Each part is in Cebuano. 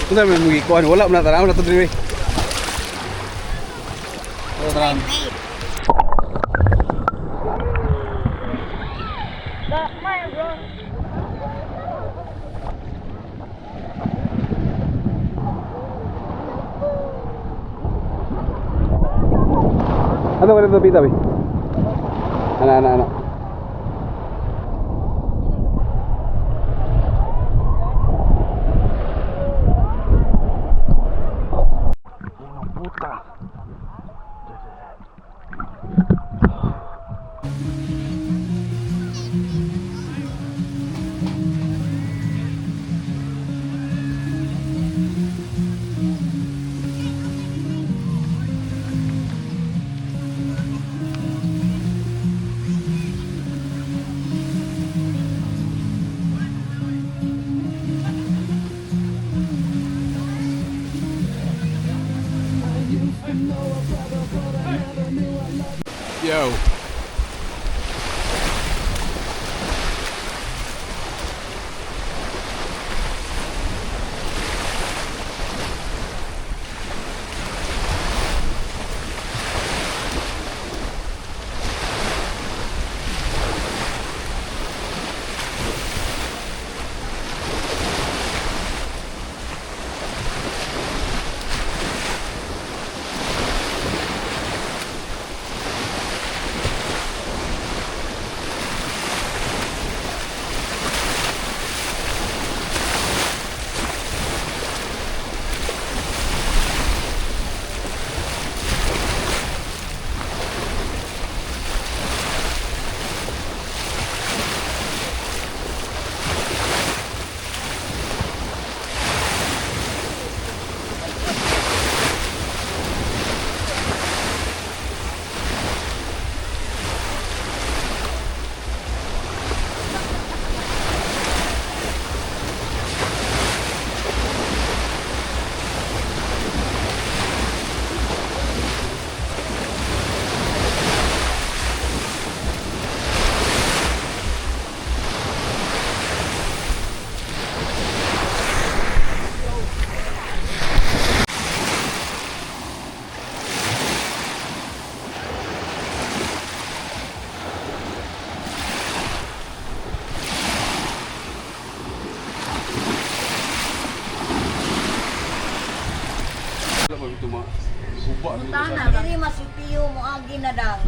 Unsa may mga ikuan? Wala man na tanaw na to diri. Wala tanaw. Ano ba ito pita, bi? Ana, ana, ana. Puta. Yo. Wala ba ito ma? Guba na ito sa Diri masitiyo mo agi na dang.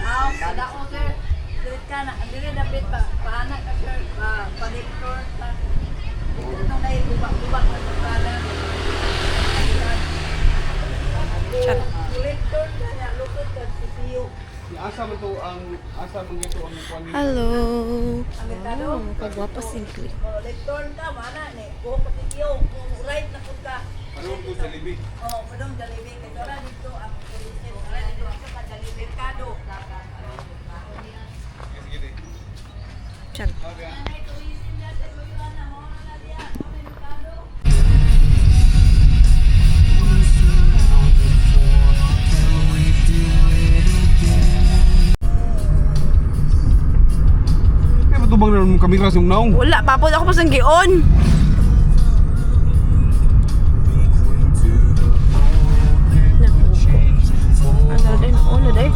Ah, kada ko sir. Dili ka na, dili dapit pa paana ka sir, pa paniktor ka. Dito na guba-guba na sa sala. Chat. Collector ka na, lukod ka sisiyo. Asa man to ang asa man ito ang kuan ni Hello. Ang merkado. Oh, kagwapa simple. Collector ka, mana ni. Go pa sisiyo, kung right na pud ka. Ano to Jollibee? Oh, padong Jollibee kay wala dito ang tourism, wala dito ang sa Jollibee merkado. Sige, sige. Chat. Okay. Kaya patubang na naman kamera sa naong. Wala, papod ako pa sa gion. Ano din? Ulo din.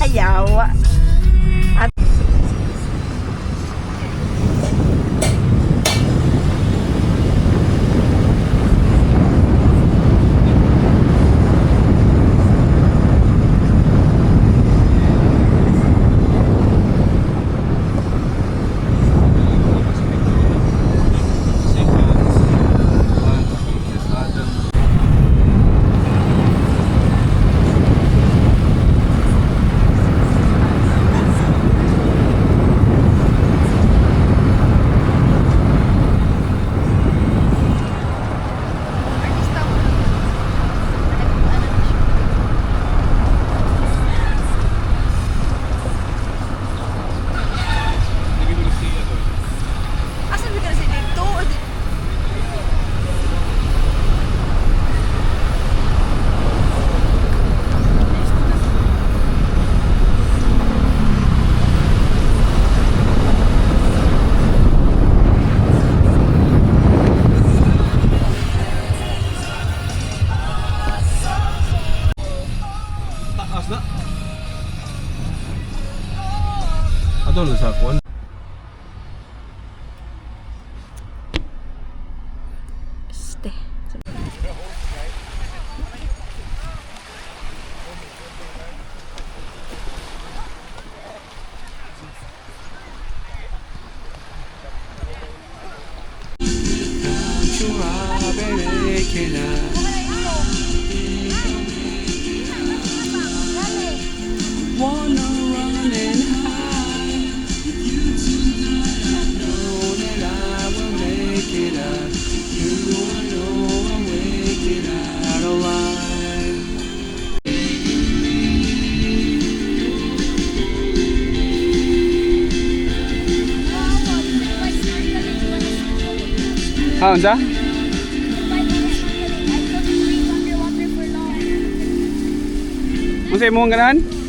Ayawa. At Dito na sa kuan. Este. Wanna run and hide with you tonight. I know that I will make it out. You, I know I'll make it out alive. Ha, unsa? Unsa imong ganahan?